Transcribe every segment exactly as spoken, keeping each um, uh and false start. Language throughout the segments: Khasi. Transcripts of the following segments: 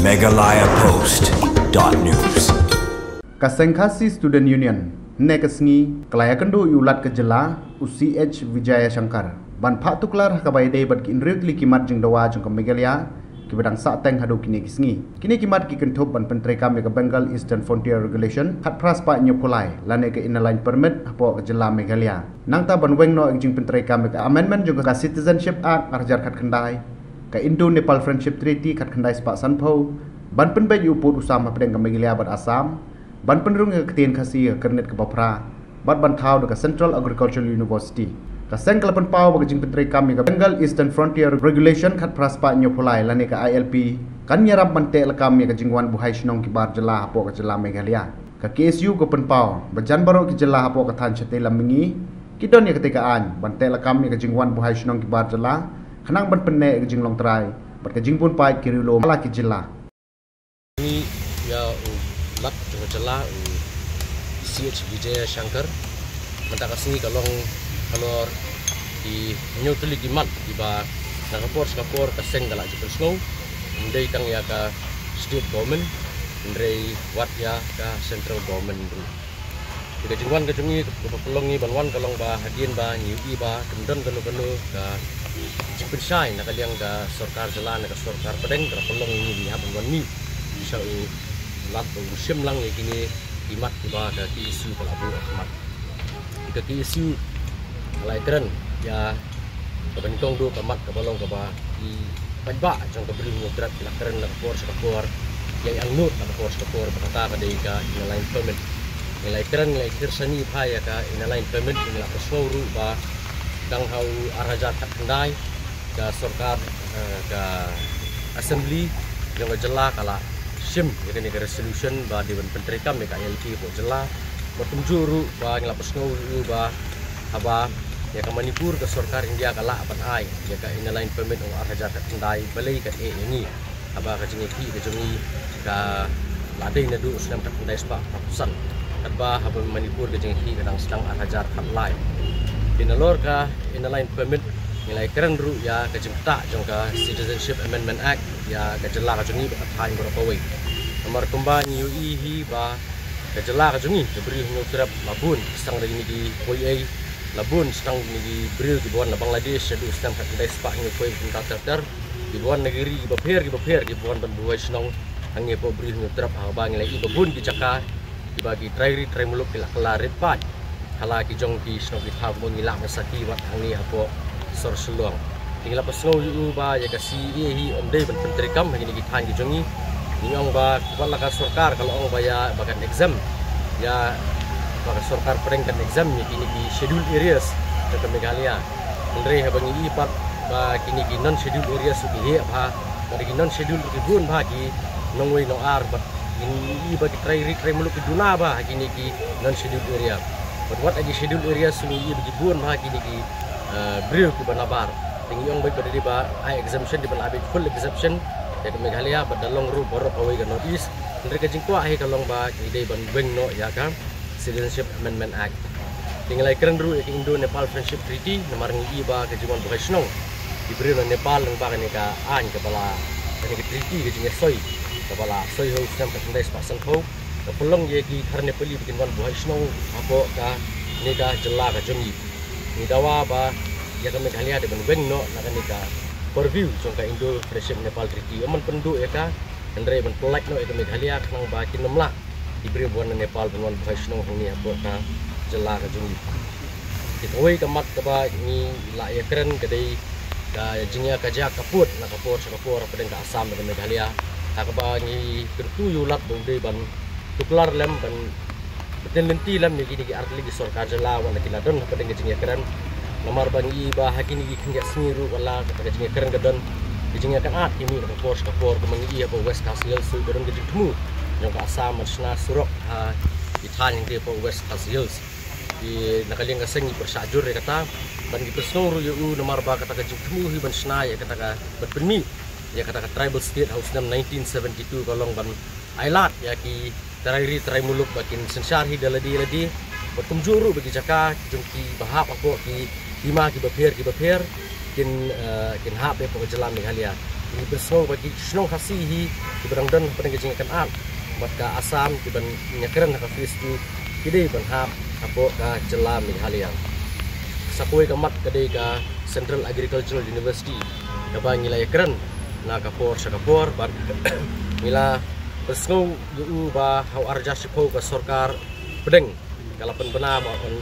Meghalaya Post dot news. Ka Seng Khasi Student Union ne ka sngi ka la ïakynduh ïa u Lat ka jylla, u C H Vijayashankar, ban phah tuklar ha kaba ïadei bad ki hynriew tylli ki mat jingdawa jong ka Meghalaya kiba dang sahteng haduh kine ki sngi. Kine ki mat ki kynthup ban pyntreikam ïa ka Bengal Eastern Frontier Regulation khatphra spah hynñiew phew lai lane ka Inner Line Permit hapoh ka jylla Meghalaya. Nangta ban weng noh ïa ka jingpyntreikam ïa ka amendment jong ka Citizenship Act ar hajar khatkhyndai, ka Indo-Nepal Friendship Treaty khatkhyndai spah sanphew, ban pynbeit ïa u pud u sam hapdeng ka Meghalaya bad Assam, ban pynrung ïa ka ktien Khasi ha ka kyrnit kaba phra, bad ban thaw da ka Central Agricultural University. Ka seng ka la pynpaw ba ka jingpyntreikam ïa ka Bengal Eastern Frontier Regulation khatphra spah hynñiew phew lai lane ka I L P kan ïarap ban teh lakam ïa ka jingwan buhai shnong ki bar jylla hapoh ka jylla Meghalaya. Ka K S U ka pynpaw ba jan baroh ki jylla hapoh ka thaiñ shatei lam mihngi ki don ïa katei ka aiñ ban teh lakam ïa ka jingwan buhai shnong ki bar jylla, khnang ban pynneh ïa ka jinglong trai bad ka jingbun paid ki riewlum ha la ki jylla. Ni ïa u Lat jong ka jylla, u C H Vijayashankar. Mynta ka sngi ka long halor ki hynñiew tylli ki mat kiba na ka por sha ka por ka seng ka la ju pynsngew, ym dei tang ïa ka state government, hynrei wat ïa ka central government ruh. Te ka jingwan ka jong ngi kaba pynlong ngi ban wan ka long ba hadien ba ngi ïohi ba kam don kano kano ka jingpynshai na ka liang ka sorkar jylla ne ka sorkar pdeng, ka la pynlong ïa ngi ngi hap ban wan mih sha u Lat ba un shim lang ïa kine ki mat kiba ka K S U ka la buh ha khmat. Ka K S U ka la ïakren ïa kaba nyngkong duh ka mat kaba long kaba ki paidbah jong ka Bri u Hynñiewtrep ki la kren na ka por sha ka por, ïa ïa angnud na ka por sha ka por, ba kata ka dei ka Inner Line Permit. Ngi la ïakren, ngi la ïakren shane bha ïa ka Inner Line Permit, ngi la pynsngew ruh ba dang ha u ar hajar khatkhyndai ka sorkar, eh, ka assembly jong ka jylla ka la shim ïa kane ka resolution ba dei ban pyntreikam ïa ka I L P hapoh jylla. Bad kumjuh ruh ba ngi la pynsngew ruh ba haba ïa ka Manipur ka sorkar India ka lah ban ai ïa ka Inner Line Permit u ar hajar khatkhyndai, balei ka eh ïa ngi haba ka jingïakhih ka jong ngi ka la dei naduh u snem khatkhyndai spah khatsan, katba haba Manipur ka jingïakhih ka dang sdang ar hajar khatlai. Te nalor ka Inner Line Permit ngi la ïakren ruh ïa ka jingktah jong ka Citizenship Amendment Act ïa ka jylla ka jong ngi bad ka thaiñ baroh kawei. Namar kumba ngi ïohi hi ba ka jylla ka jong ngi ka Bri u Hynñiewtrep la bun sdang da kine ki poiei, la bun sdang da kine ki briew kiba wan na Bangladesh shaduh u snem khatkhyndai spah hynñiew phew kumta ter ter, kiba wan na ki ri kiba pher kiba pher kiba wan ban buhai shnong hangne hapoh Bri u Hynñiewtrep, haba ngi la ïohi ba bun ki jaka kiba ki trai ri trai muluk ki la kylla rit paid ha la ki jong ki shnong ki thaw kumba ngi lah ban sakhi wat hangne hapoh sor Shillong. Te ngi la pynsngew ïa u ba ïa ka C A A hi ym dei ban pyntreikam ha kine ki thaiñ ki jong ngi. Ngi ong ba wat la ka sorkar ka la ong ba ïa ba kan exempt, ïa ba ka sorkar pdeng kan exempt ïa kine ki scheduled areas jong ka Meghalaya. Hynrei haba ngi ïohi pat ba kine ki non scheduled areas ruh ki heh bha, bad ki non scheduled ruh ki bun bha ki nongwei nongar, bad ngi ïohi ba ki trai ri trai muluk ki duna bha ha kine ki non scheduled area. Bad wat ha ki scheduled areas ruh ngi ïohi ba ki bun bha kine ki, eh, briew kiba nabar. Te ngi ong ba dei ba ai exemption, dei ba la ai full exemption ïa ka Meghalaya bad da long ruh baroh kawei ka North East. Hynrei ka jingkwah hi ka long ba ngi dei ban weng noh ïa ka Citizenship Amendment Act. Te ngi la ïakren ruh ïa ka Indo-Nepal Friendship Treaty, namar ngi ïohi ba ka jingwan buhai shnong ki briew na Nepal lyngba kane ka aiñ kaba la, kane ka treaty, ka jingïasoi kaba la soi ha u snem khatkhyndai spah sanphew, ka pynlong ïa ki khar Nepali ba kin wan buhai shnong hapoh kane ka jylla ka jong ngi. Ngi dawa ba ïa ka Meghalaya dei ban weng noh na kane ka purview jong ka Indo Friendship Nepal Treaty. Ym ban pynduh ïa ka, hynrei ban pyllait noh ïa ka Meghalaya khnang ba kin ym lah ki briew ba wan na Nepal ban wan buhai shnong hangne hapoh ka jylla ka jong ngi. Te kawei ka mat kaba ngi la ïakren ka dei ka jingïakajia ka pud na ka por sha ka por hapdeng ka Assam bad ka Meghalaya, ha kaba ngi kyntu ïa u Lat ba u dei ban tuklar lem, ban bteng lynti lem ïa kine ki artylli ki sorkar jylla wat la ki la don hapdeng ka jingïakren. Namar ba ngi ïohi ba ha kine ki khyndiat sngi ruh wat la ka jingïakren ka don, ki jingïakynad ki mih na ka por sha ka por, kumba ngi ïohi hapoh West Khasi Hills ruh ka don ka jingthmu jong ka Assam ban shna surok ha ki thaiñ hangtei hapoh West Khasi Hills. Te na ka liang ka seng ngi pyrshah jur ïa kata, bad ngi pynsngew ruh ïa u namar ba kata ka jingthmu hi ban shna ïa kata ka, ban pynmih ïa kata ka tribal state ha u snem nineteen seventy-two ka long ban ailad ïa ki trai ri trai muluk ba kin synshar hi da lade lade, bad kumjuh ruh ba ki jaka ki jong ki ba hap hapoh ki hima kiba pher kiba pher kin, eh, kin hap hapoh ka jylla Meghalaya. Ngi pynsngew ba ki shnong Khasi hi kiba dang don hapdeng ka jingïakynad bad ka Assam kiban ïakren ha ka phase two ki dei ban hap hapoh ka jylla Meghalaya. Sa kawei ka mat ka dei ka Central Agricultural University kaba ngi la ïakren na ka por sha ka por bad ngi la pynsngew ïa u ba ha u ar hajar shiphew ka sorkar pdeng ka la pynbna ba kan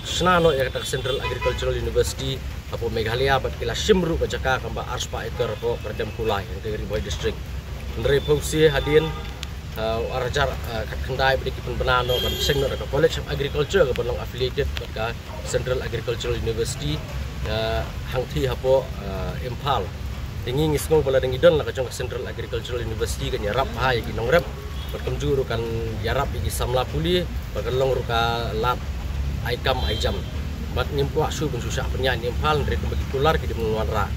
shna noh ïa kata ka Central Agricultural University hapoh Meghalaya bad ki la shim ruh ka jaka kaba arspah acre hapoh Kyrdem Kulai, hangtei Ri Bhoi District. Hynrei phew sien hadien, uh, ar hajar, uh, khatkhyndai ba dei ki pynbna noh ban seng noh da ka College of Agriculture kaba long affiliated bad ka Central Agricultural University, uh, hangtei hapoh, uh, Imphal. Te ngi ngi sngew ba lada ngi don la ka jong ka Central Agricultural University kan ïarap bha ïa ki nongrep bad kumjuh ruh kan ïarap ïa ki samla pule bad kan long ruh ka lad ai kam ai jam. Bad ngim kwah shuh ban shu shah pynïaid na Imphal hynrei kumba ki kular ki dei ban wanrah.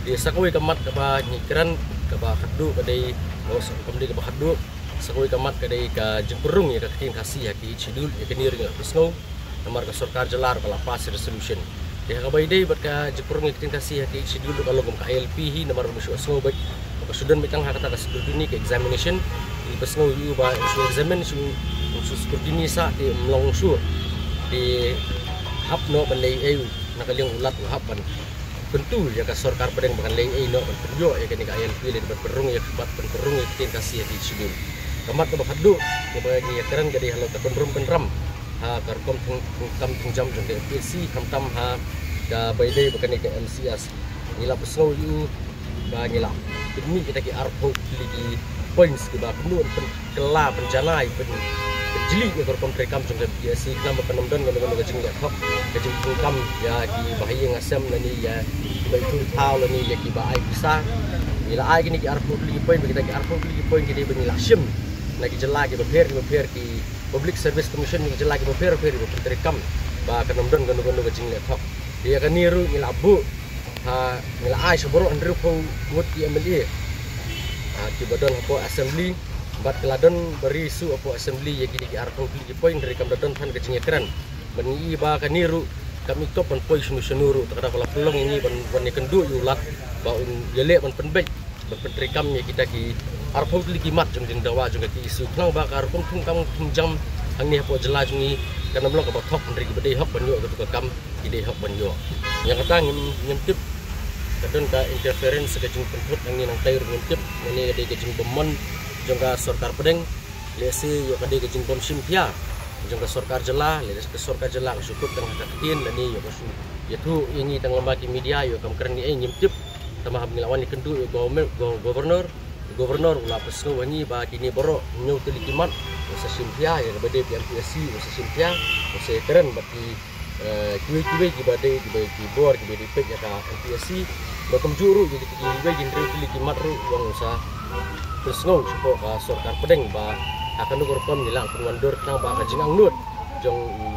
Te sa kawei ka mat kaba ngi kren kaba khatduh ka dei, oh, sa kam dei kaba khatduh, sa kawei ka mat ka dei ka jingpynrung ïa ka ktien Khasi ha ki Eighth Schedule, ïa kane ruh ngi la pynsngew namar ka sorkar jylla ruh ka la pass resolution. Te ha kaba ïadei bad ka jingpynrung ïa ka ktien Khasi ha ka Eighth Schedule ruh ka long kum ka I L P hi namar ba shu sngew bad ba shu don beit tang ha kata ka scrutiny, ka examination. Ngi pynsngew ïa u ba shu examine, shu, shu scrutiny sa te ym long shuh. Te hap noh ban leh ei na ka liang u Lat u hap ban kyntu ïa ka sorkar pdeng ba kan leh ei noh ban pynïoh ïa kane ka I L P lane ban pynrung ïa ka, ban pynrung ïa ka ktien Khasi ha ka Eighth Schedule. Ka mat kaba khatduh kaba ngi ïakren ka dei halor ka kynrum kynram ha ka rukom thung, thungkam thungjam jong ka M P S C khamtam ha kaba ïadei bad kane ka M C S. Ngi la pynsngew ïa u ba ngi la pynmih kita ki arphew tylli ki points kiba kumno ban pynkylla pynjanai pyn, pynjli ïa ka rukom treikam jong ka M P S C khnang ba kan ym don kano kano ka jingleh thok ka jingthungkam ïa kiba ha ïing ha sem lane ïa kiba ithuh thaw lane ïa kiba ai pisa. Ngi la ai kine ki arphew tylli ki point, ba kita ki arphew tylli ki point ki dei ba ngi la shim na ki jylla kiba pher kiba pher, ki Public Service Commission na ki jylla kiba pher pher ba pyntreikam ba kan ym don kano kano ka jingleh thok. Ïa kane ruh ngi la buh ha, ngi la ai sha baroh hynriewphew ngut ki M L A ha kiba don hapoh Assembly bad ki la don ba ri shuh hapoh Assembly ïa kine ki arphew tylli ki point hynrei kam da don than ka jingïakren. Bad ngi i ba kane ruh kam i kop ban poi shano shano ruh, te ka da ba la pynlong ïa ngi ban, ban ïakynduh ïa u Lat ba un ïaleh ban pynbeit ban pyntreikam ïa kita ki arphew tylli ki mat jong jingdawa jong ka K S U khnang ba ka rukom thungkam thungjam hangne hapoh jylla jong ngi kan ym long kaba thok hynrei kiba dei hok ban ïoh katu ka kam ki dei hok ban ïoh. Ïa kata ngim, ngim tip ka don ka interference ka jingpynthut hangne nangtai ruh ngim tip, nane ka dei ka jingbymman jong ka sorkar pdeng. Lehse ïoh ka dei ka jingbym shim khia jong ka sorkar jylla, lehse ka sorkar jylla ka shu kut tang ha ka ktien lane ïoh ka shu ïathuh ïa ngi tang lyngba ki media, ïoh kam kren ngi ei ngim tip. Tangba haba ngi la wan ïakynduh ïa u governor, go-, governor, governor u la pynsngew ha ngi ba kine baroh hynñiew tylli ki mat u sa shim khia, ïa kaba dei ka M P S C u sa shim khia, u sa ïakren bad ki, eh, kiwei kiwei kiba dei, kiba, ki bor kiba dei peit ïa ka M P S C. Bad kumjuh ruh ïa kita kiwei ki hynriew tylli ki mat ruh u ong u sa pynsngew shapoh ka sorkar pdeng ba ha kano ka rukom ngi lah ban wandur khnang ba ka jingangnud jong u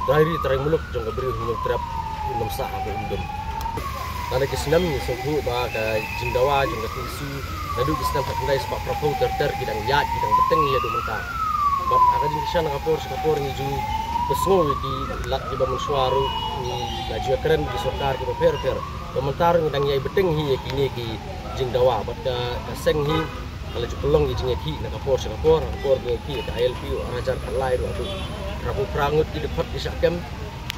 trai ri trai muluk jong ka Bri u Hynñiewtrep un ym sah ha ka um dum. Lada ki snem ngi sngewthuh ba ka jingdawa jong ka K S U naduh ki snem khatkhyndai spah phraphew ter ter ki dang ïaid ki dang bteng ïa haduh mynta. Bad ha ka jingkyrshan ha ka por sha ka por ngi ju pynsngew ïa ki lad kiba mynshuwa ruh ngi la ju ïakren ki sorkar kiba pher pher. Ba mynta ruh ngi dang ïai bteng hi ïa kine ki jingdawa bad ka, ka seng hi ka la ju pynlong ki jingïakhih na ka por sha ka por, ha ka por ki ïakhih ka I L P u ar hajar khatlai ruh haduh phraphew phra ngut ki dkhot ki shah kem.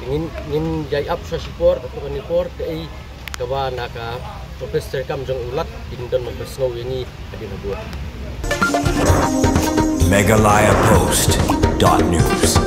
Ngin, ngin ïai ap sha shipor, katto katne por, kaei kaba na ka office treikam jong u Lat kin don ban pynsngew ïa ngi hadien habud. Meghalaya Post dot news.